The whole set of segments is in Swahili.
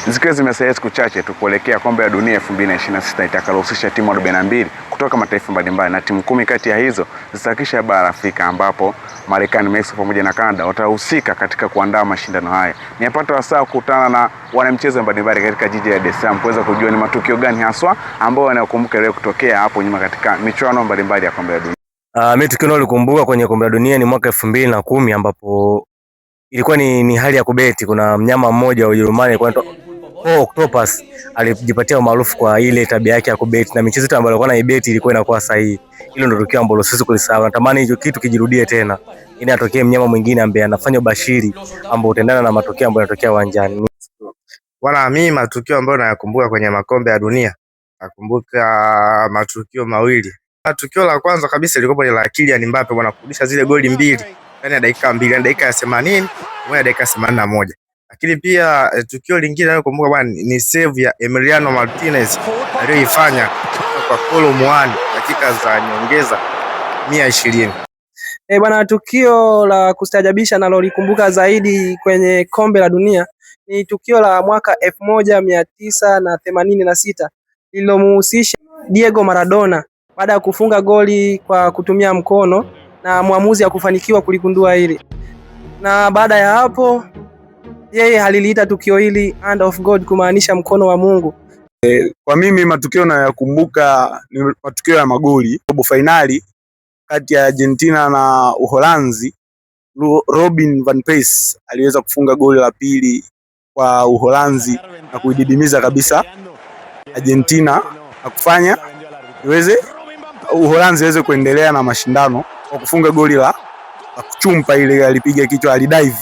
Zikiwa zimesalia siku chache tu kuelekea Kombe la Dunia 2026 itakalohusisha timu 42 kutoka mataifa mbalimbali na timu 10 kati ya hizo zitawakilisha bara la Afrika, ambapo Marekani, Mexico pamoja na Canada watahusika katika kuandaa mashindano haya. Nimepata wasaa kukutana na wanamichezo mbalimbali katika jiji la Dar es Salaam kuweza kujua ni matukio gani haswa ambayo wanayokumbuka leo kutokea hapo nyuma katika michuano mbalimbali ya Kombe la Dunia. Mimi tukio nalokumbuka kwenye Kombe la Dunia ni mwaka 2010 ambapo ilikuwa ni hali ya kubeti. Kuna mnyama mmoja wa Ujerumani alikuwa anaitwa Octopus, alijipatia umaarufu kwa ile tabia yake ya kubeti na michezo yote ambayo alikuwa anaibeti ilikuwa inakuwa sahihi. Hilo ndio tukio ambalo siwezi kulisahau. Natamani hicho kitu kijirudie tena, ili atokee mnyama mwingine ambaye anafanya ubashiri ambao utaendana na matokeo ambayo yanatokea uwanjani. Bwana, mimi matukio ambayo nayakumbuka kwenye makombe ya dunia, nakumbuka matukio mawili. Tukio la kwanza kabisa ilikuwa ni la Kylian Mbappe bwana, kurudisha zile goli mbili ndani ya dakika mbili, yani dakika ya 80 pamoja na dakika 81. Lakini pia tukio lingine nalokumbuka bwana ni save ya Emiliano Martinez aliyoifanya kwa Kolo Muani dakika za nyongeza 120. Eh, bwana, tukio la kustaajabisha nalolikumbuka zaidi kwenye Kombe la Dunia ni tukio la mwaka 1986 lililomuhusisha Diego Maradona baada ya kufunga goli kwa kutumia mkono na mwamuzi hakufanikiwa kuligundua hili, na baada ya hapo yeye aliliita tukio hili hand of God, kumaanisha mkono wa Mungu. Kwa mimi matukio nayakumbuka ni matukio ya magoli. Robo fainali kati ya Argentina na Uholanzi, Robin van Persie aliweza kufunga goli la pili kwa Uholanzi na kuididimiza kabisa Argentina na kufanya iweze Uholanzi iweze kuendelea na mashindano kwa kufunga goli la kuchumpa, ile alipiga kichwa, alidive.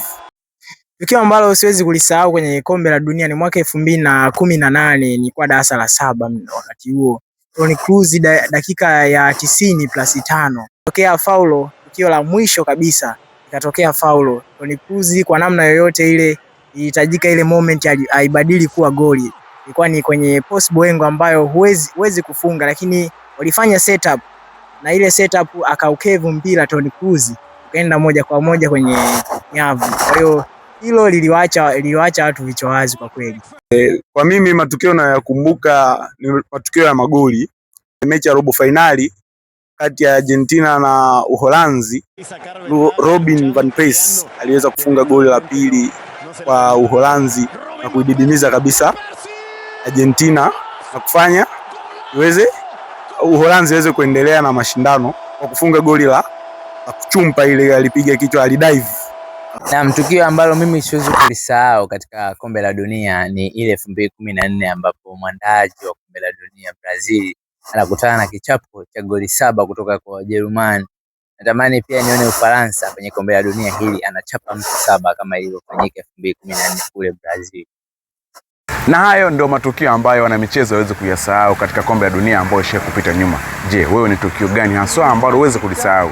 Tukio ambalo siwezi kulisahau kwenye Kombe la Dunia ni mwaka 2018, nilikuwa darasa la saba wakati huo. Toni Kroos dakika ya 90+5 tokea faulo, tukio la mwisho kabisa ikatokea faulo. Toni Kroos kwa namna yoyote ile ilihitajika ile moment aibadili kuwa goli. Ilikuwa ni kwenye possible angle ambayo huwezi kufunga, lakini walifanya setup na ile setup akaukevu mpira Toni Kroos ukaenda moja kwa moja kwenye nyavu. Kwa hiyo hilo liliwaacha watu vichwa wazi kwa kweli. Kwa mimi matukio nayakumbuka ni matukio ya magoli. Mechi ya robo fainali kati ya Argentina na Uholanzi, Robin van Persie aliweza kufunga goli la pili kwa Uholanzi na kuididimiza kabisa Argentina na kufanya iweze Uholanzi iweze kuendelea na mashindano kwa kufunga goli la kuchumpa, ile alipiga kichwa, alidive. Naam, tukio ambalo mimi siwezi kulisahau katika Kombe la Dunia ni ile 2014 ambapo mwandaaji wa Kombe la Dunia Brazil anakutana na kichapo cha goli 7 kutoka kwa Wajerumani. Natamani pia nione Ufaransa kwenye Kombe la Dunia hili anachapa mtu 7 kama ilivyofanyika 2014 kule Brazil. Na hayo ndio matukio ambayo wanamichezo hawezi kuyasahau katika Kombe la Dunia ambayo isha kupita nyuma. Je, wewe ni tukio gani haswa ambalo huwezi kulisahau?